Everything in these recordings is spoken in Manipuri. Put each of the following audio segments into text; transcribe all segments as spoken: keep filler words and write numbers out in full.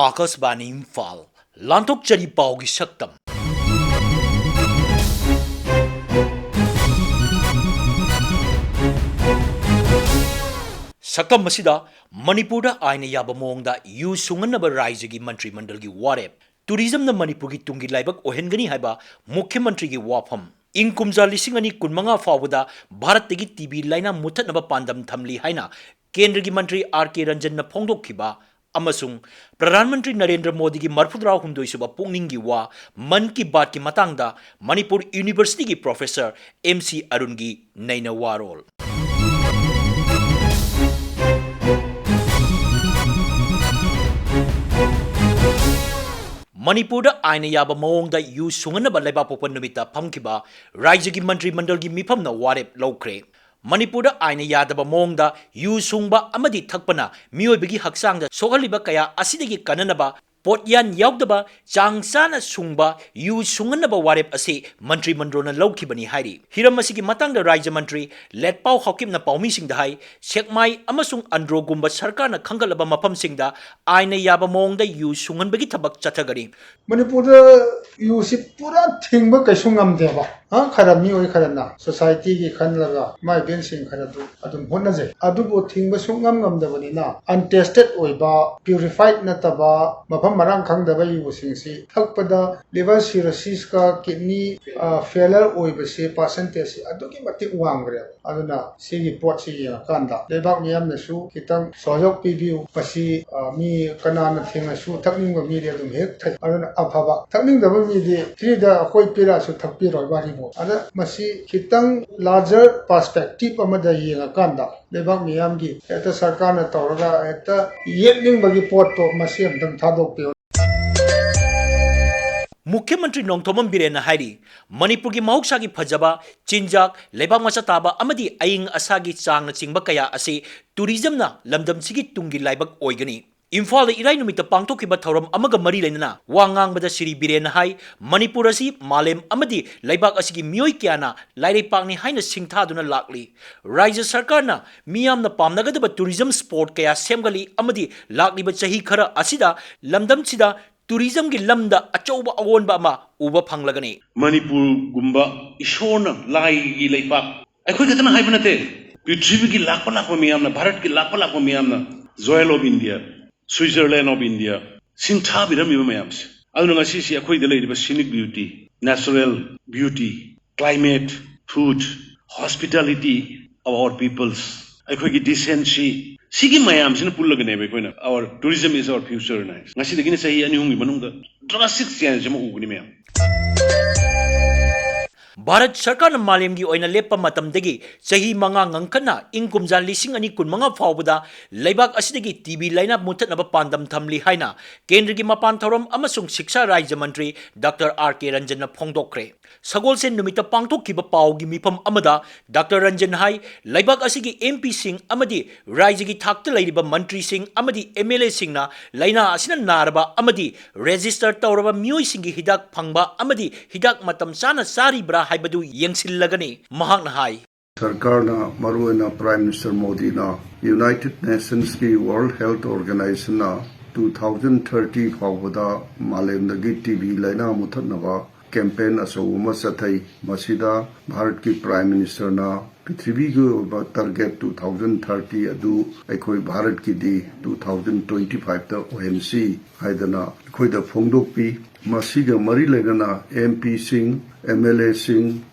ꯑꯥꯀꯥꯁꯕꯥꯅꯤ ꯏꯝꯐꯥꯜ, ꯂꯥꯟꯊꯣꯛꯆꯔꯤ ꯄꯥꯎꯒꯤ ꯁꯛꯇꯝ꯫ ꯁꯛꯇꯝ ꯑꯁꯤꯗ ꯃꯅꯤꯄꯨꯔꯗ ꯑꯥꯏꯟꯅ ꯌꯥꯕ ꯃꯑꯣꯡꯗ ꯌꯨ ꯁꯨꯡꯍꯟꯅꯕ ꯔꯥꯏꯖ꯭ꯌꯒꯤ ꯃꯟꯇ꯭ꯔꯤ ꯃꯟꯗꯜꯒꯤ ꯋꯥꯔꯦꯞ, ꯇꯨꯔꯤꯖꯝꯅ ꯃꯅꯤꯄꯨꯔꯒꯤ ꯇꯨꯡꯒꯤ ꯂꯥꯏꯕꯛ ꯑꯣꯏꯍꯟꯒꯅꯤ ꯍꯥꯏꯕ ꯃꯨꯈ꯭ꯌ ꯃꯟꯇ꯭ꯔꯤꯒꯤ ꯋꯥꯐꯝ, ꯏꯪ ꯀꯨꯝꯖꯥ ꯂꯤꯁꯤꯡ ꯑꯅꯤ ꯀꯨꯟꯃꯉꯥ ꯐꯥꯎꯕꯗ ꯚꯥꯔꯠꯇꯒꯤ ꯇꯤ ꯕꯤ ꯂꯥꯏꯅꯥ ꯃꯨꯠꯊꯠꯅꯕ ꯄꯥꯟꯗꯝ ꯊꯝꯂꯤ ꯍꯥꯏꯅ ꯀꯦꯟꯗ꯭ꯔꯒꯤ ꯃꯟꯇ꯭ꯔꯤ ꯑꯥꯔ ꯀꯦ ꯔꯟꯖꯟꯅ ꯐꯣꯡꯗꯣꯛꯈꯤꯕ ꯑꯃꯁꯨꯡ ꯄ꯭ꯔꯙꯥꯟ ꯃꯟꯇ꯭ꯔꯤ ꯅꯔꯦꯟꯗ꯭ꯔ ꯃꯣꯗꯤꯒꯤ ꯃꯔꯐꯨꯇꯔꯥ ꯍꯨꯝꯗꯣꯏ ꯁꯨꯕ ꯄꯨꯛꯅꯤꯡꯒꯤ ꯋꯥ, ꯃꯟ ꯀꯤ ꯕꯥꯠꯀꯤ ꯃꯇꯥꯡꯗ ꯃꯅꯤꯄꯨꯔ ꯌꯨꯅꯤꯚꯔꯁꯤꯇꯤꯒꯤ ꯄ꯭ꯔꯣꯐꯦꯁꯔ ꯑꯦꯝ ꯁꯤ ꯑꯔꯨꯟꯒꯤ ꯅꯩꯅ ꯋꯥꯔꯣꯜ꯫ ꯃꯅꯤꯄꯨꯔꯗ ꯑꯥꯏꯟꯅ ꯌꯥꯕ ꯃꯑꯣꯡꯗ ꯌꯨ ꯁꯨꯡꯍꯟꯅꯕ ꯂꯩꯕꯥꯛꯄꯣꯛꯄ ꯅꯨꯃꯤꯠꯇ ꯐꯝꯈꯤꯕ ꯔꯥꯏꯖ꯭ꯌꯒꯤ ꯃꯟꯇ꯭ꯔꯤ ꯃꯟꯗꯜꯒꯤ ꯃꯤꯐꯝꯅ ꯋꯥꯔꯦꯞ ꯂꯧꯈ꯭ꯔꯦ꯫ ꯃꯅꯤꯄꯨꯔꯗ ꯑꯥꯏꯟꯅ ꯌꯥꯗꯕ ꯃꯑꯣꯡꯗ ꯌꯨ ꯁꯨꯡꯕ ꯑꯃꯗꯤ ꯊꯛꯄꯅ ꯃꯤꯑꯣꯏꯕꯒꯤ ꯍꯛꯆꯥꯡꯗ ꯁꯣꯛꯍꯜꯂꯤꯕ ꯀꯌꯥ ꯑꯁꯤꯗꯒꯤ ꯀꯟꯅꯅꯕ ꯄꯣꯠꯌꯥꯟ ꯌꯥꯎꯗꯕ ꯆꯥꯡ ꯆꯥꯅ ꯁꯨꯡꯕ ꯌꯨ ꯁꯨꯡꯍꯟꯅꯕ ꯋꯥꯔꯦꯞ ꯑꯁꯤ ꯃꯟꯇ꯭ꯔꯤ ꯃꯟꯗꯜꯅ ꯂꯧꯈꯤꯕꯅꯤ ꯍꯥꯏꯔꯤ꯫ ꯍꯤꯔꯝ ꯑꯁꯤꯒꯤ ꯃꯇꯥꯡꯗ ꯔꯥꯏꯖ꯭ꯌ ꯃꯟꯇ꯭ꯔꯤ ꯂꯦꯠꯄꯥꯎ ꯍꯥꯎꯀꯤꯞꯅ ꯄꯥꯎꯃꯤꯁꯤꯡꯗ ꯍꯥꯏ, ꯁꯦꯛꯃꯥꯏ ꯑꯃꯁꯨꯡ ꯑꯟꯗ꯭ꯔꯣꯒꯨꯝꯕ ꯁꯔꯀꯥꯔꯅ ꯈꯟꯒꯠꯂꯕ ꯃꯐꯝꯁꯤꯡꯗ ꯑꯥꯏꯟꯅ ꯌꯥꯕ ꯃꯑꯣꯡꯗ ꯌꯨ ꯁꯨꯡꯍꯟꯕꯒꯤ ꯊꯕꯛ ꯆꯠꯊꯒꯅꯤ꯫ ꯃꯅꯤꯄꯨꯔꯗ ꯌꯨꯁꯤ ꯄꯨꯔꯥ ꯊꯤꯡꯕ ꯀꯩꯁꯨ ꯉꯝꯗꯦꯕ꯫ ꯑ, ꯈꯔ ꯃꯤꯑꯣꯏ ꯈꯔꯅ ꯁꯣꯁꯥꯏꯇꯤꯒꯤ ꯈꯜꯂꯒ ꯃꯥꯏ ꯕꯦꯟꯁꯤꯡ ꯈꯔꯗꯨ ꯑꯗꯨꯝ ꯍꯣꯠꯅꯖꯩ꯫ ꯑꯗꯨꯕꯨ ꯊꯤꯡꯕ ꯁꯨꯡꯉꯝ ꯉꯝꯗꯕꯅꯤꯅ, untested ꯑꯣꯏꯕ, purified ꯅꯠꯇꯕ, ꯃꯐꯝ ꯃꯔꯥꯡ ꯈꯪꯗꯕ ꯌꯨꯁꯤꯡꯁꯤ ꯊꯛꯄꯗ liver cirrhosisꯀ kidney, ꯑ, failure ꯑꯣꯏꯕꯁꯤ percentageꯁꯤ ꯑꯗꯨꯛꯀꯤ ꯃꯇꯤꯛ ꯋꯥꯡꯈ꯭ꯔꯦꯕ꯫ ꯑꯗꯨꯅ ꯁꯤꯒꯤ ꯄꯣꯠꯁꯤ ꯌꯦꯡꯉꯀꯥꯟꯗ ꯂꯩꯕꯥꯛ ꯃꯤꯌꯥꯝꯅꯁꯨ ꯈꯤꯇꯪ ꯁꯍꯌꯣꯒ ꯄꯤꯕꯤꯌꯨ꯫ ꯃꯁꯤ, ꯑ, ꯃꯤ ꯀꯅꯥꯅ ꯊꯦꯡꯅꯁꯨ ꯊꯛꯅꯤꯡꯕ ꯃꯤꯗꯤ ꯑꯗꯨꯝ ꯍꯦꯛ ꯊꯛꯏ꯫ ꯑꯗꯨꯅ ꯑꯐꯕ, ꯊꯛꯅꯤꯡꯗꯕ ꯃꯤꯗꯤ ꯐ꯭ꯔꯤꯗ ꯑꯩꯈꯣꯏ ꯄꯤꯔꯛꯑꯁꯨ ꯊꯛꯄꯤꯔꯣꯏ ꯋꯥꯔꯤꯕꯨ꯫ ꯑꯗ ꯃꯁꯤ ꯈꯤꯇꯪ larger perspective ꯑꯃꯗ ꯌꯦꯡꯉꯀꯥꯟꯗ ꯂꯩꯕꯥꯛ ꯃꯤꯌꯥꯝꯒꯤ ꯍꯦꯛꯇ ꯁꯔꯀꯥꯔꯅ ꯇꯧꯔꯒ ꯍꯦꯛꯇ ꯌꯦꯠꯅꯤꯡꯕꯒꯤ ꯄꯣꯠꯇꯣ ꯃꯁꯤ ꯑꯝꯇꯪ ꯊꯥꯗꯣꯛꯄꯤꯌꯨ꯫ ꯃꯨꯈ꯭ꯌ ꯃꯟꯇ꯭ꯔꯤ ꯅꯣꯡꯊꯣꯝꯕꯝ ꯕꯤꯔꯦꯟꯅ ꯍꯥꯏꯔꯤ, ꯃꯅꯤꯄꯨꯔꯒꯤ ꯃꯍꯧꯁꯥꯒꯤ ꯐꯖꯕ, ꯆꯤꯟꯖꯥꯛ, ꯂꯩꯕꯥꯛ ꯃꯆꯥ ꯇꯥꯕ ꯑꯃꯗꯤ ꯑꯏꯪ ꯑꯁꯥꯒꯤ ꯆꯥꯡꯅꯆꯤꯡꯕ ꯀꯌꯥ ꯑꯁꯤ ꯇꯨꯔꯤꯖꯝꯅ ꯂꯝꯗꯝꯁꯤꯒꯤ ꯇꯨꯡꯒꯤ ꯂꯥꯏꯕꯛ ꯑꯣꯏꯒꯅꯤ꯫ ꯏꯝꯐꯥꯜꯗ ꯏꯔꯥꯏ ꯅꯨꯃꯤꯠꯇ ꯄꯥꯡꯊꯣꯛꯈꯤꯕ ꯊꯧꯔꯝ ꯑꯃꯒ ꯃꯔꯤ ꯂꯩꯅꯅ ꯋꯥ ꯉꯥꯡꯕꯗ ꯁ꯭ꯔꯤ ꯕꯤꯔꯦꯟꯅ ꯍꯥꯏ, ꯃꯅꯤꯄꯨꯔ ꯑꯁꯤ ꯃꯥꯂꯦꯝ ꯑꯃꯗꯤ ꯂꯩꯕꯥꯛ ꯑꯁꯤꯒꯤ ꯃꯤꯑꯣꯏ ꯀꯌꯥꯅ ꯂꯥꯏꯔꯩꯄꯥꯛꯅꯤ ꯍꯥꯏꯅ ꯁꯤꯡꯊꯥꯗꯨꯅ ꯂꯥꯛꯂꯤ꯫ ꯔꯥꯖ꯭ꯌ ꯁꯔꯀꯥꯔꯅ ꯃꯤꯌꯥꯝꯅ ꯄꯥꯝꯅꯒꯗꯕ tourism spot ꯀꯌꯥ ꯁꯦꯝꯒꯠꯂꯤ ꯑꯃꯗꯤ ꯂꯥꯛꯂꯤꯕ ꯆꯍꯤ ꯈꯔ ꯑꯁꯤꯗ ꯂꯝꯗꯝꯁꯤꯗ tourismꯒꯤ ꯂꯝꯗ ꯑꯆꯧꯕ ꯑꯑꯣꯟꯕ ꯑꯃ ꯎꯕ ꯐꯪꯂꯒꯅꯤ꯫ ꯃꯅꯤꯄꯨꯔꯒꯨꯝꯕ ꯏꯁꯣꯔꯅ ꯂꯥꯏꯒꯤ ꯂꯩꯄꯥꯛ, ꯑꯩꯈꯣꯏ ꯈꯛꯇꯅ ꯍꯥꯏꯕ ꯅꯠꯇꯦ, ꯄ꯭ꯔꯤꯊꯤꯕꯤꯒꯤ ꯂꯥꯛꯄ ꯂꯥꯛꯄ ꯃꯤꯌꯥꯝꯅ, ꯚꯥꯔꯠꯀꯤ ꯂꯥꯛꯄ ꯂꯥꯛꯄ ꯃꯤꯌꯥꯝꯅ Jewel of India, Switzerland of India ꯁꯤꯡꯊꯥꯕꯤꯔꯝꯃꯤꯕ ꯃꯌꯥꯝꯁꯦ꯫ ꯑꯗꯨꯅ ꯉꯁꯤꯁꯤ ꯑꯩꯈꯣꯏꯗ ꯂꯩꯔꯤꯕ scenic beauty, natural beauty, climate, food, hospitality of our peoples, ꯑꯩꯈꯣꯏꯒꯤ decency, ꯁꯤꯒꯤ ꯃꯌꯥꯝꯁꯤꯅ ꯄꯨꯜꯂꯒꯅꯦꯕ ꯑꯩꯈꯣꯏꯅ our tourism is our future ꯅ ꯍꯥꯏꯁꯦ꯫ ꯉꯁꯤꯗꯒꯤꯅ ꯆꯍꯤ ꯑꯅꯤ ꯑꯍꯨꯝꯒꯤ ꯃꯅꯨꯡꯗ drastic change ꯑꯃ ꯎꯒꯅꯤ ꯃꯌꯥꯝ꯫ ꯚꯥꯔꯠ ꯁꯔꯀꯥꯔꯅ ꯃꯥꯂꯦꯝꯒꯤ ꯑꯣꯏꯅ ꯂꯦꯞꯄ ꯃꯇꯝꯗꯒꯤ ꯆꯍꯤ ꯃꯉꯥ ꯉꯟꯈꯠꯅ ꯏꯪ ꯀꯨꯝꯖꯥ ꯂꯤꯁꯤꯡ ꯑꯅꯤ ꯀꯨꯟꯃꯉꯥ ꯐꯥꯎꯕꯗ ꯂꯩꯕꯥꯛ ꯑꯁꯤꯗꯒꯤ ꯇꯤ ꯕꯤ ꯂꯥꯏꯅꯥ ꯃꯨꯠꯊꯠꯅꯕ ꯄꯥꯟꯗꯝ ꯊꯝꯂꯤ ꯍꯥꯏꯅ ꯀꯦꯟꯗ꯭ꯔꯒꯤ ꯃꯄꯥꯟ ꯊꯧꯔꯝ ꯑꯃꯁꯨꯡ ꯁꯤꯛꯁꯥ ꯔꯥꯖ꯭ꯌ ꯃꯟꯇ꯭ꯔꯤ ꯗꯥꯛꯇꯔ ꯑꯥꯔ ꯀꯦ ꯔꯟꯖꯟꯅ ꯐꯣꯡꯗꯣꯛꯈ꯭ꯔꯦ꯫ ꯁꯒꯣꯜꯁꯦꯟ ꯅꯨꯃꯤꯠꯇ ꯄꯥꯡꯊꯣꯛꯈꯤꯕ ꯄꯥꯎꯒꯤ ꯃꯤꯐꯝ ꯑꯃꯗ ꯗꯥꯛꯇꯔ ꯔꯟꯖꯟ ꯍꯥꯏ, ꯂꯩꯕꯥꯛ ꯑꯁꯤꯒꯤ ꯑꯦꯝ ꯄꯤꯁꯤꯡ ꯑꯃꯗꯤ ꯔꯥꯖ꯭ꯌꯒꯤ ꯊꯥꯛꯇ ꯂꯩꯔꯤꯕ ꯃꯟꯇ꯭ꯔꯤꯁꯤꯡ ꯑꯃꯗꯤ ꯑꯦꯝ ꯑꯦꯜ ꯑꯦꯁꯤꯡꯅ ꯂꯥꯏꯅꯥ ꯑꯁꯤꯅ ꯅꯥꯔꯕ ꯑꯃꯗꯤ register ꯇꯧꯔꯕ ꯃꯤꯑꯣꯏꯁꯤꯡꯒꯤ ꯍꯤꯗꯥꯛ ꯐꯪꯕ ꯑꯃꯗꯤ ꯍꯤꯗꯥꯛ ꯃꯇꯝ ꯆꯥꯅ ꯆꯥꯔꯤꯕ꯭ꯔꯥ ꯍꯥꯏꯕꯗꯨ ꯌꯦꯡꯁꯤꯜꯂꯒꯅꯤ꯫ ꯃꯍꯥꯛꯅ ꯍꯥꯏ, ꯁꯔꯀꯥꯔꯅ, ꯃꯔꯨꯑꯣꯏꯅ Prime Minister ꯃꯣꯗꯤꯅ, United Nations ꯀꯤ World Health Organization ꯅ two thousand thirty ꯐꯥꯎꯕꯗ ꯃꯥꯂꯦꯝꯗꯒꯤ ꯇꯤ ꯕꯤ ꯂꯥꯏꯅꯥ ꯃꯨꯠꯊꯠꯅꯕ campaign ꯑꯆꯧꯕ ꯑꯃ ꯆꯠꯊꯩ꯫ ꯃꯁꯤꯗ ꯚꯥꯔꯠꯀꯤ Prime Minister ꯅ ꯄ꯭ꯔꯤꯊꯤꯕꯤꯒꯤ ꯑꯣꯏꯕ target two thousand thirty ꯑꯗꯨ ꯑꯩꯈꯣꯏ ꯚꯥꯔꯠꯀꯤꯗꯤ two thousand twenty five ꯇ ꯑꯣꯏꯍꯟꯁꯤ ꯍꯥꯏꯗꯅ ꯑꯩꯈꯣꯏꯗ ꯐꯣꯡꯗꯣꯛꯄꯤ꯫ ꯃꯁꯤꯒ ꯃꯔꯤ ꯂꯩꯅꯅ ꯑꯦꯝ ꯄꯤꯁꯤꯡ, ꯑꯦꯝ ꯑꯦꯜ ꯑꯦꯁꯤꯡ,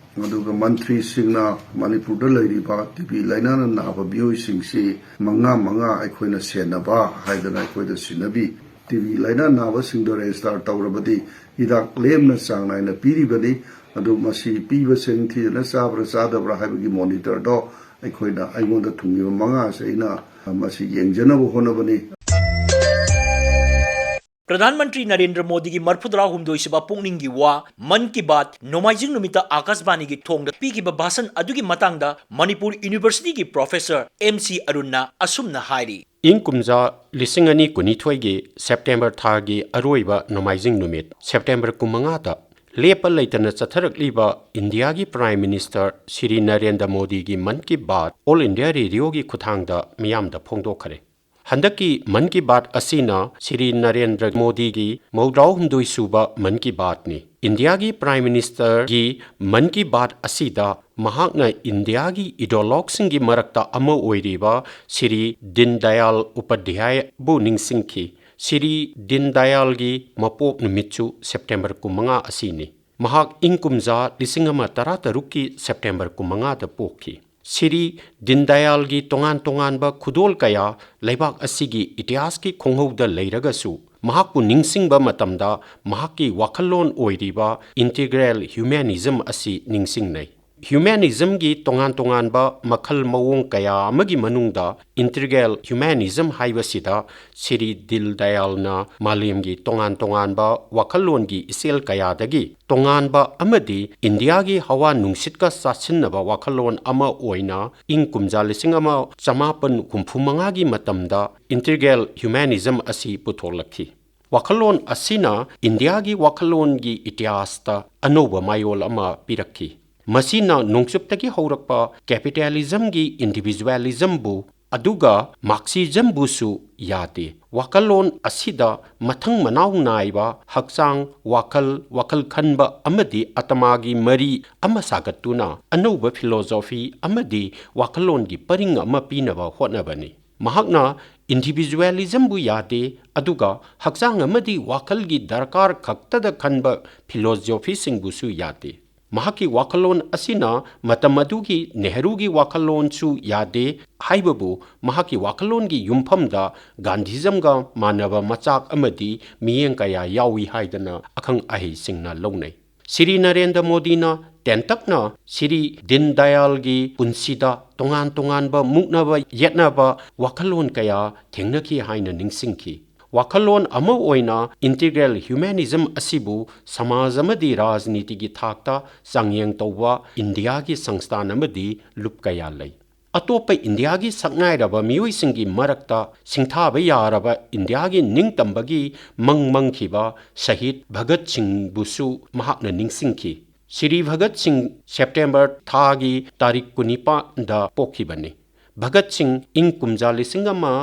ꯑꯗꯨꯒ ꯃꯟꯇ꯭ꯔꯤꯁꯤꯡꯅ ꯃꯅꯤꯄꯨꯔꯗ ꯂꯩꯔꯤꯕ ꯇꯤ ꯕꯤ ꯂꯥꯏꯅꯥꯅ ꯅꯥꯕ ꯃꯤꯑꯣꯏꯁꯤꯡꯁꯤ ꯃꯉꯥ ꯃꯉꯥ ꯑꯩꯈꯣꯏꯅ ꯁꯦꯟꯅꯕ ꯍꯥꯏꯗꯅ ꯑꯩꯈꯣꯏꯗ ꯁꯤꯟꯅꯕꯤ꯫ ꯇꯤ ꯕꯤ ꯂꯥꯏꯅꯥ ꯅꯥꯕꯁꯤꯡꯗꯣ register ꯇꯧꯔꯕꯗꯤ ꯍꯤꯗꯥꯛ ꯂꯦꯝꯅ ꯆꯥꯡ ꯅꯥꯏꯅ ꯄꯤꯔꯤꯕꯅꯤ꯫ ꯑꯗꯨ ꯃꯁꯤ ꯄꯤꯕꯁꯦ ꯅꯤꯡꯊꯤꯖꯅ ꯆꯥꯕ꯭ꯔꯥ ꯆꯥꯗꯕ꯭ꯔꯥ ꯍꯥꯏꯕꯒꯤ monitor ꯗꯣ ꯑꯩꯈꯣꯏꯅ, ꯑꯩꯉꯣꯟꯗ ꯊꯨꯡꯉꯤꯕ ꯃꯉꯥꯁꯦ ꯑꯩꯅ ꯃꯁꯤ ꯌꯦꯡꯖꯅꯕ ꯍꯣꯠꯅꯕꯅꯤ꯫ ꯄ꯭ꯔꯙꯥꯟ ꯃꯟꯇ꯭ꯔꯤ ꯅꯔꯦꯟꯗ꯭ꯔ ꯃꯣꯗꯤꯒꯤ ꯃꯔꯐꯨꯇꯔꯥ ꯍꯨꯝꯗꯣꯏ ꯁꯨꯕ ꯄꯨꯛꯅꯤꯡꯒꯤ ꯋꯥ ꯃꯟ ꯀꯤ ꯕꯥꯠ ꯅꯣꯡꯃꯥꯏꯖꯤꯡ ꯅꯨꯃꯤꯠꯇ ꯑꯥꯀꯥꯁꯕꯥꯅꯤꯒꯤ ꯊꯣꯡꯗ ꯄꯤꯈꯤꯕ ꯚꯥꯁꯟ ꯑꯗꯨꯒꯤ ꯃꯇꯥꯡꯗ ꯃꯅꯤꯄꯨꯔ ꯌꯨꯅꯤꯚꯔꯁꯤꯇꯤꯒꯤ ꯄ꯭ꯔꯣꯐꯦꯁꯔ ꯑꯦꯝ ꯁꯤ ꯑꯔꯨꯟꯅ ꯑꯁꯨꯝꯅ ꯍꯥꯏꯔꯤ꯫ ꯏꯪ ꯀꯨꯝꯖꯥ ꯂꯤꯁꯤꯡ ꯑꯅꯤ ꯀꯨꯟꯅꯤꯊꯣꯏꯒꯤ ꯁꯦꯞꯇꯦꯝꯕꯔ ꯊꯥꯒꯤ ꯑꯔꯣꯏꯕ ꯅꯣꯡꯃꯥꯏꯖꯤꯡ ꯅꯨꯃꯤꯠ, ꯁꯦꯞꯇꯦꯝꯕꯔ ꯀꯨꯟꯃꯉꯥꯗ ꯂꯦꯞꯄ ꯂꯩꯇꯅ ꯆꯠꯊꯔꯛꯂꯤꯕ ꯏꯟꯗꯤꯌꯥꯒꯤ ꯄ꯭ꯔꯥꯏꯝ ꯃꯤꯅꯤꯁꯇꯔ ꯁ꯭ꯔꯤ ꯅꯔꯦꯟꯗ꯭ꯔ ꯃꯣꯗꯤꯒꯤ ꯃꯟ ꯀꯤ ꯕꯥꯠ ꯑꯣꯜ ꯏꯟꯗꯤꯌꯥ ꯔꯦꯗꯤꯑꯣꯒꯤ ꯈꯨꯠꯊꯥꯡꯗ ꯃꯤꯌꯥꯝꯗ ꯐꯣꯡꯗꯣꯛꯈꯔꯦ꯫ ꯍꯟꯗꯛꯀꯤ ꯃꯟ ꯀꯤ ꯕꯥꯠ ꯑꯁꯤꯅ ꯁ꯭ꯔꯤ ꯅꯔꯦꯟꯗ꯭ꯔ ꯃꯣꯗꯤꯒꯤ ꯃꯧꯗ꯭ꯔꯥꯍꯨꯝꯗꯣꯏ ꯁꯨꯕ ꯃꯟ ꯀꯤ ꯕꯥꯠꯅꯤ꯫ ꯏꯟꯗꯤꯌꯥꯒꯤ ꯄ꯭ꯔꯥꯏꯝ ꯃꯤꯅꯤꯁꯇꯔꯒꯤ ꯃꯟ ꯀꯤ ꯕꯥꯠ ꯑꯁꯤꯗ ꯃꯍꯥꯛꯅ ꯏꯟꯗꯤꯌꯥꯒꯤ ꯏꯗꯤꯑꯣꯂꯣꯒꯁꯤꯡꯒꯤ ꯃꯔꯛꯇ ꯑꯃ ꯑꯣꯏꯔꯤꯕ ꯁ꯭ꯔꯤ ꯗꯤꯟ ꯗꯌꯥꯜ ꯎꯄꯥꯙ꯭ꯌꯥꯌꯕꯨ ꯅꯤꯡꯁꯤꯡꯈꯤ꯫ ꯁ꯭ꯔꯤ ꯗꯤꯟ ꯗꯌꯥꯜꯒꯤ ꯃꯄꯣꯛ ꯅꯨꯃꯤꯠꯁꯨ ꯁꯦꯞꯇꯦꯝꯕꯔ ꯀꯨꯟꯃꯉꯥ ꯑꯁꯤꯅꯤ꯫ ꯃꯍꯥꯛ ꯏꯪ ꯀꯨꯝꯖꯥ ꯂꯤꯁꯤꯡ ꯑꯃ ꯇꯔꯥꯇꯔꯨꯛꯀꯤ ꯁꯦꯞꯇꯦꯝꯕꯔ ꯀꯨꯟꯃꯉꯥꯗ ꯄꯣꯛꯈꯤ꯫ ꯁ꯭ꯔꯤ ꯗꯤꯟ ꯗꯌꯥꯜꯒꯤ ꯇꯣꯉꯥꯟ ꯇꯣꯉꯥꯟꯕ ꯈꯨꯗꯣꯜ ꯀꯌꯥ ꯂꯩꯕꯥꯛ ꯑꯁꯤꯒꯤ ꯏꯇꯤꯍꯥꯁꯀꯤ ꯈꯣꯡꯍꯧꯗ ꯂꯩꯔꯒꯁꯨ, ꯃꯍꯥꯛꯄꯨ ꯅꯤꯡꯁꯤꯡꯕ ꯃꯇꯝꯗ ꯃꯍꯥꯛꯀꯤ ꯋꯥꯈꯜꯂꯣꯟ ꯑꯣꯏꯔꯤꯕ ꯏꯟꯇꯤꯒ꯭ꯔꯦꯜ ꯍ꯭ꯌꯨꯃꯦꯅꯤꯖꯝ ꯑꯁꯤ ꯅꯤꯡꯁꯤꯡꯅꯩ꯫ ꯍ꯭ꯌꯨꯃꯦꯅꯤꯖꯝꯒꯤ ꯇꯣꯉꯥꯟ ꯇꯣꯉꯥꯟꯕ ꯃꯈꯜ ꯃꯑꯣꯡ ꯀꯌꯥ ꯑꯃꯒꯤ ꯃꯅꯨꯡꯗ ꯏꯟꯇꯤꯒ꯭ꯔꯦꯜ ꯍ꯭ꯌꯨꯃꯦꯅꯤꯖꯝ ꯍꯥꯏꯕꯁꯤꯗ ꯁ꯭ꯔꯤ ꯗꯤꯟ ꯗꯌꯥꯜꯅ ꯃꯥꯂꯦꯝꯒꯤ ꯇꯣꯉꯥꯟ ꯇꯣꯉꯥꯟꯕ ꯋꯥꯈꯜꯂꯣꯟꯒꯤ ꯏꯆꯦꯜ ꯀꯌꯥꯗꯒꯤ ꯇꯣꯉꯥꯟꯕ ꯑꯃꯗꯤ ꯏꯟꯗꯤꯌꯥꯒꯤ ꯍꯋꯥ ꯅꯨꯡꯁꯤꯠꯀ ꯆꯥꯁꯤꯟꯅꯕ ꯋꯥꯈꯜꯂꯣꯟ ꯑꯃ ꯑꯣꯏꯅ ꯏꯪ ꯀꯨꯝꯖꯥ ꯂꯤꯁꯤꯡ ꯑꯃ ꯆꯃꯥꯄꯟ ꯍꯨꯝꯐꯨ ꯃꯉꯥꯒꯤ ꯃꯇꯝꯗ ꯏꯟꯇꯤꯒ꯭ꯔꯦꯜ ꯍ꯭ꯌꯨꯃꯦꯅꯤꯖꯝ ꯑꯁꯤ ꯄꯨꯊꯣꯛꯂꯛꯈꯤ꯫ ꯋꯥꯈꯜꯂꯣꯟ ꯑꯁꯤꯅ ꯏꯟꯗꯤꯌꯥꯒꯤ ꯋꯥꯈꯜꯂꯣꯟꯒꯤ ꯏꯇꯤꯍꯥꯁꯇ ꯑꯅꯧꯕ ꯃꯌꯣꯜ ꯑꯃ ꯄꯤꯔꯛꯈꯤ꯫ ꯃꯁꯤꯅ ꯅꯣꯡꯆꯨꯞꯇꯒꯤ ꯍꯧꯔꯛꯄ ꯀꯦꯄꯤꯇꯦꯂꯤꯖꯝꯒꯤ ꯏꯟꯗꯤꯚꯤꯖꯨꯋꯦꯂꯤꯖꯝꯕꯨ ꯑꯗꯨꯒ ꯃꯥꯔꯛꯁꯤꯖꯝꯕꯨꯁꯨ ꯌꯥꯗꯦ꯫ ꯋꯥꯈꯜꯂꯣꯟ ꯑꯁꯤꯗ ꯃꯊꯪ ꯃꯅꯥꯎ ꯅꯥꯏꯕ ꯍꯛꯆꯥꯡ, ꯋꯥꯈꯜ, ꯋꯥꯈꯜ ꯈꯟꯕ ꯑꯃꯗꯤ ꯑꯇꯃꯥꯒꯤ ꯃꯔꯤ ꯑꯃ ꯁꯥꯒꯠꯇꯨꯅ ꯑꯅꯧꯕ ꯐꯤꯂꯣꯁꯣꯐꯤ ꯑꯃꯗꯤ ꯋꯥꯈꯜꯂꯣꯟꯒꯤ ꯄꯔꯤꯡ ꯑꯃ ꯄꯤꯅꯕ ꯍꯣꯠꯅꯕꯅꯤ꯫ ꯃꯍꯥꯛꯅ ꯏꯟꯗꯤꯚꯤꯖꯨꯋꯦꯂꯤꯖꯝꯕꯨ ꯌꯥꯗꯦ, ꯑꯗꯨꯒ ꯍꯛꯆꯥꯡ ꯑꯃꯗꯤ ꯋꯥꯈꯜꯒꯤ ꯗꯔꯀꯥꯔ ꯈꯛꯇꯗ ꯈꯟꯕ ꯐꯤꯂꯣꯁꯣꯐꯤꯁꯤꯡꯕꯨꯁꯨ ꯌꯥꯗꯦ꯫ ꯃꯍꯥꯛꯀꯤ ꯋꯥꯈꯜꯂꯣꯟ ꯑꯁꯤꯅ ꯃꯇꯝ ꯑꯗꯨꯒꯤ ꯅꯦꯍꯔꯨꯒꯤ ꯋꯥꯈꯜꯂꯣꯟꯁꯨ ꯌꯥꯗꯦ ꯍꯥꯏꯕꯕꯨ ꯃꯍꯥꯛꯀꯤ ꯋꯥꯈꯜꯂꯣꯟꯒꯤ ꯌꯨꯝꯐꯝꯗ ꯒꯥꯟꯙꯤꯖꯝꯒ ꯃꯥꯟꯅꯕ ꯃꯆꯥꯛ ꯑꯃꯗꯤ ꯃꯤꯠꯌꯦꯡ ꯀꯌꯥ ꯌꯥꯎꯏ ꯍꯥꯏꯗꯅ ꯑꯈꯪ ꯑꯍꯩꯁꯤꯡꯅ ꯂꯧꯅꯩ꯫ ꯁ꯭ꯔꯤ ꯅꯔꯦꯟꯗ꯭ꯔ ꯃꯣꯗꯤꯅ ꯇꯦꯟꯇꯛꯅ ꯁ꯭ꯔꯤ ꯗꯤꯟ ꯗꯌꯥꯜꯒꯤ ꯄꯨꯟꯁꯤꯗ ꯇꯣꯉꯥꯟ ꯇꯣꯉꯥꯟꯕ ꯃꯨꯛꯅꯕ ꯌꯦꯠꯅꯕ ꯋꯥꯈꯜꯂꯣꯟ ꯀꯌꯥ ꯊꯦꯡꯅꯈꯤ ꯍꯥꯏꯅ ꯅꯤꯡꯁꯤꯡꯈꯤ꯫ ꯋꯥꯈꯜꯂꯣꯟ ꯑꯃ ꯑꯣꯏꯅ integral humanism ꯑꯁꯤꯕꯨ ꯁꯃꯥꯖ ꯑꯃꯗꯤ ꯔꯥꯖꯅꯤꯇꯤꯒꯤ ꯊꯥꯛꯇ ꯆꯥꯡꯌꯦꯡ ꯇꯧꯕ ꯏꯟꯗꯤꯌꯥꯒꯤ ꯁꯪꯁꯊꯥꯟ ꯑꯃꯗꯤ ꯂꯨꯞ ꯀꯌꯥ ꯂꯩ꯫ ꯑꯇꯣꯞꯄ ꯏꯟꯗꯤꯌꯥꯒꯤ ꯁꯛꯅꯥꯏꯔꯕ ꯃꯤꯑꯣꯏꯁꯤꯡꯒꯤ ꯃꯔꯛꯇ ꯁꯤꯡꯊꯥꯕ ꯌꯥꯔꯕ ꯏꯟꯗꯤꯌꯥꯒꯤ ꯅꯤꯡꯇꯝꯕꯒꯤ ꯃꯪ ꯃꯪꯈꯤꯕ ꯁꯍꯤꯗ ꯚꯒꯠ ꯁꯤꯡꯕꯨꯁꯨ ꯃꯍꯥꯛꯅ ꯅꯤꯡꯁꯤꯡꯈꯤ꯫ ꯁ꯭ꯔꯤ ꯚꯒꯠ ꯁꯤꯡ ꯁꯦꯞꯇꯦꯝꯕꯔ ꯊꯥꯒꯤ ꯇꯥꯔꯤꯛ ꯀꯨꯟꯅꯤꯄꯥꯟꯗ ꯄꯣꯛꯈꯤꯕꯅꯤ꯫ ꯚꯒꯠ ꯁꯤꯡ ꯏꯪ ꯀꯨꯝꯖꯥ ꯂꯤꯁꯤꯡ ꯑꯃ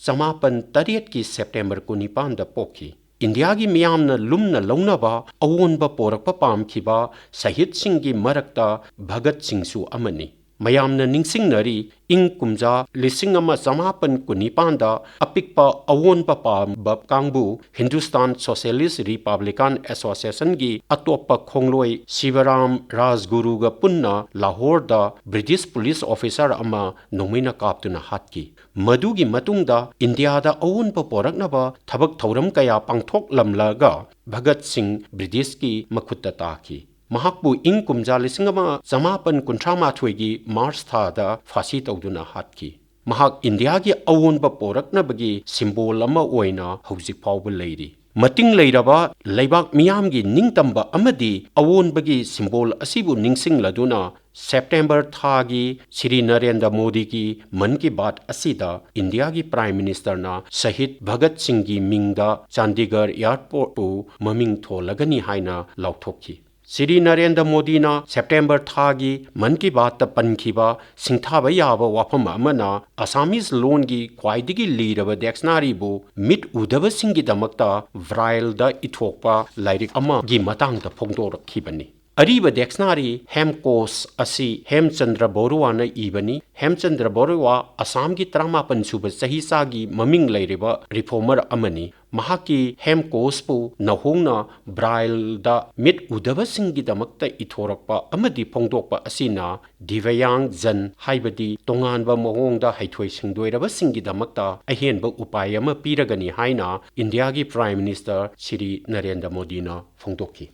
ꯆꯃꯥꯄꯟ ꯇꯔꯦꯠꯀꯤ ꯁꯦꯞꯇꯦꯝꯕꯔ ꯀꯨꯟꯅꯤꯄꯥꯟꯗ ꯄꯣꯛꯈꯤ꯫ ꯏꯟꯗꯤꯌꯥꯒꯤ ꯃꯤꯌꯥꯝꯅ ꯂꯨꯝꯅ ꯂꯧꯅꯕ ꯑꯑꯣꯟꯕ ꯄꯣꯔꯛꯄ ꯄꯥꯝꯈꯤꯕ ꯁꯍꯤꯗꯁꯤꯡꯒꯤ ꯃꯔꯛꯇ ꯚꯒꯠ ꯁꯤꯡꯁꯨ ꯑꯃꯅꯤ꯫ ꯃꯌꯥꯝꯅ ꯅꯤꯡꯁꯤꯡꯅꯔꯤ, ꯏꯪ ꯀꯨꯝꯖꯥ ꯂꯤꯁꯤꯡ ꯑꯃ ꯆꯃꯥꯄꯟ ꯀꯨꯟꯅꯤꯄꯥꯟꯗ ꯑꯄꯤꯛꯄ ꯑꯑꯣꯟꯕ ꯄꯥꯝꯕ ꯀꯥꯡꯕꯨ ꯍꯤꯟꯗꯨꯁꯇꯥꯟ ꯁꯣꯁꯤꯌꯦꯂꯤꯁ ꯔꯤꯄꯕ꯭ꯂꯤꯀꯥꯟ ꯑꯦꯁꯣꯁꯤꯌꯦꯁꯟꯒꯤ ꯑꯇꯣꯞꯄ ꯈꯣꯡꯂꯣꯏ ꯁꯤꯕꯔꯥꯝ ꯔꯥꯖꯒꯨꯔꯨꯒ ꯄꯨꯟꯅ ꯂꯥꯍꯣꯔꯗ ꯕ꯭ꯔꯤꯇꯤꯁ ꯄꯨꯂꯤꯁ ꯑꯣꯐꯤꯁꯥꯔ ꯑꯃ ꯅꯣꯡꯃꯩꯅ ꯀꯥꯞꯇꯨꯅ ꯍꯥꯠꯈꯤ꯫ ꯃꯗꯨꯒꯤ ꯃꯇꯨꯡꯗ ꯏꯟꯗꯤꯌꯥꯗ ꯑꯑꯣꯟꯕ ꯄꯣꯔꯛꯅꯕ ꯊꯕꯛ ꯊꯧꯔꯝ ꯀꯌꯥ ꯄꯥꯡꯊꯣꯛꯂꯝꯂꯒ ꯚꯒꯠ ꯁꯤꯡ ꯕ꯭ꯔꯤꯇꯤꯁꯀꯤ ꯃꯈꯨꯠꯇ ꯇꯥꯈꯤ꯫ ꯃꯍꯥꯛꯄꯨ ꯏꯪ ꯀꯨꯝꯖꯥ ꯂꯤꯁꯤꯡ ꯑꯃ ꯆꯃꯥꯄꯟ ꯀꯨꯟꯊ꯭ꯔꯥ ꯃꯥꯊꯣꯏꯒꯤ ꯃꯥꯔꯆ ꯊꯥꯗ ꯐꯥꯁꯤ ꯇꯧꯗꯨꯅ ꯍꯥꯠꯈꯤ꯫ ꯃꯍꯥꯛ ꯏꯟꯗꯤꯌꯥꯒꯤ ꯑꯑꯣꯟꯕ ꯄꯣꯔꯛꯅꯕꯒꯤ ꯁꯤꯝꯕꯣꯜ ꯑꯃ ꯑꯣꯏꯅ ꯍꯧꯖꯤꯛ ꯐꯥꯎꯕ ꯂꯩꯔꯤ꯫ ꯃꯇꯤꯡ ꯂꯩꯔꯕ ꯂꯩꯕꯥꯛ ꯃꯤꯌꯥꯝꯒꯤ ꯅꯤꯡꯇꯝꯕ ꯑꯃꯗꯤ ꯑꯑꯣꯟꯕꯒꯤ ꯁꯤꯝꯕꯣꯜ ꯑꯁꯤꯕꯨ ꯅꯤꯡꯁꯤꯡꯂꯗꯨꯅ ꯁꯦꯞꯇꯦꯝꯕꯔ ꯊꯥꯒꯤ ꯁ꯭ꯔꯤ ꯅꯔꯦꯟꯗ꯭ꯔ ꯃꯣꯗꯤꯒꯤ ꯃꯟ ꯀꯤ ꯕꯥꯠ ꯑꯁꯤꯗ ꯏꯟꯗꯤꯌꯥꯒꯤ ꯄ꯭ꯔꯥꯏꯝ ꯃꯤꯅꯤꯁꯇꯔꯅ ꯁꯍꯤꯗ ꯚꯒꯠ ꯁꯤꯡꯒꯤ ꯃꯤꯡꯗ ꯆꯥꯟꯗꯤꯒꯔ ꯑꯦꯌꯔꯄꯣꯔꯠꯄꯨ ꯃꯃꯤꯡ ꯊꯣꯜꯂꯒꯅꯤ ꯍꯥꯏꯅ ꯂꯥꯎꯊꯣꯛꯈꯤ꯫ ꯁ꯭ꯔꯤ ꯅꯔꯦꯟꯗ꯭ꯔ ꯃꯣꯗꯤꯅ ꯁꯦꯞꯇꯦꯝꯕꯔ ꯊꯥꯒꯤ ꯃꯟ ꯀꯤ ꯕꯥꯠꯇ ꯄꯟꯈꯤꯕ ꯁꯤꯡꯊꯥꯕ ꯌꯥꯕ ꯋꯥꯐꯝ ꯑꯃꯅ ꯑꯁꯥꯃꯤꯁ ꯂꯣꯟꯒꯤ ꯈ꯭ꯋꯥꯏꯗꯒꯤ ꯂꯤꯔꯕ ꯗꯤꯛꯁꯅꯥꯔꯤꯕꯨ ꯃꯤꯠ ꯎꯗꯕꯁꯤꯡꯒꯤꯗꯃꯛꯇ ꯕ꯭ꯔꯥꯏꯜꯗ ꯏꯊꯣꯛꯄ ꯂꯥꯏꯔꯤꯛ ꯑꯃꯒꯤ ꯃꯇꯥꯡꯗ ꯐꯣꯡꯗꯣꯔꯛꯈꯤꯕꯅꯤ꯫ ꯑꯔꯤꯕ ꯗꯤꯛꯁꯅꯥꯔꯤ ꯍꯦꯝꯀꯣꯁ ꯑꯁꯤ ꯍꯦꯝꯆꯟꯗ꯭ꯔ ꯕꯔꯨꯋꯥꯅ ꯏꯕꯅꯤ꯫ ꯍꯦꯝꯆꯟꯗ꯭ꯔ ꯕꯔꯨꯋꯥ ꯑꯁꯥꯝꯒꯤ ꯇꯔꯥꯃꯥꯄꯟ ꯁꯨꯕ ꯆꯍꯤꯆꯥꯒꯤ ꯃꯃꯤꯡ ꯂꯩꯔꯤꯕ ꯔꯤꯐꯣꯔꯃꯔ ꯑꯃꯅꯤ꯫ ꯃꯍꯥꯛꯀꯤ ꯍꯦꯝꯀꯣꯁꯄꯨ ꯅꯧꯍꯧꯅ ꯕ꯭ꯔꯥꯏꯜꯗ ꯃꯤꯠ ꯎꯗꯕꯁꯤꯡꯒꯤꯗꯃꯛꯇ ꯏꯊꯣꯔꯛꯄ ꯑꯃꯗꯤ ꯐꯣꯡꯗꯣꯛꯄ ꯑꯁꯤꯅ ꯗꯤꯚ꯭ꯌꯥꯡ ꯖꯟ, ꯍꯥꯏꯕꯗꯤ ꯇꯣꯉꯥꯟꯕ ꯃꯑꯣꯡꯗ ꯍꯩꯊꯣꯏ ꯁꯤꯡꯊꯣꯏꯔꯕꯁꯤꯡꯒꯤꯗꯃꯛꯇ ꯑꯍꯦꯟꯕ ꯎꯄꯥꯏ ꯑꯃ ꯄꯤꯔꯒꯅꯤ ꯍꯥꯏꯅ ꯏꯟꯗꯤꯌꯥꯒꯤ ꯄ꯭ꯔꯥꯏꯝ ꯃꯤꯅꯤꯁꯇꯔ ꯁ꯭ꯔꯤ ꯅꯔꯦꯟꯗ꯭ꯔ ꯃꯣꯗꯤꯅ ꯐꯣꯡꯗꯣꯛꯈꯤ꯫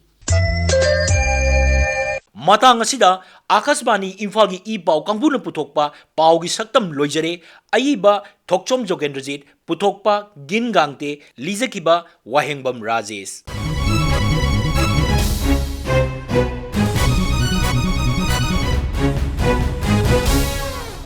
ꯃꯇꯥꯡ ꯑꯁꯤꯗ ꯑꯥꯀꯥꯁꯕꯥꯅꯤ ꯏꯝꯐꯥꯜꯒꯤ ꯏ ꯄꯥꯎ ꯀꯥꯡꯕꯨꯅ ꯄꯨꯊꯣꯛꯄ ꯄꯥꯎꯒꯤ ꯁꯛꯇꯝ ꯂꯣꯏꯖꯔꯦ꯫ ꯑꯏꯕ ꯊꯣꯛꯆꯣꯝ ꯖꯣꯒꯦꯟꯗ꯭ꯔꯖꯤꯠ, ꯄꯨꯊꯣꯛꯄ ꯒꯤꯟ ꯒꯥꯡꯇꯦ, ꯂꯤꯖꯈꯤꯕ ꯋꯥꯍꯦꯡꯕꯝ ꯔꯥꯖꯦꯁ꯫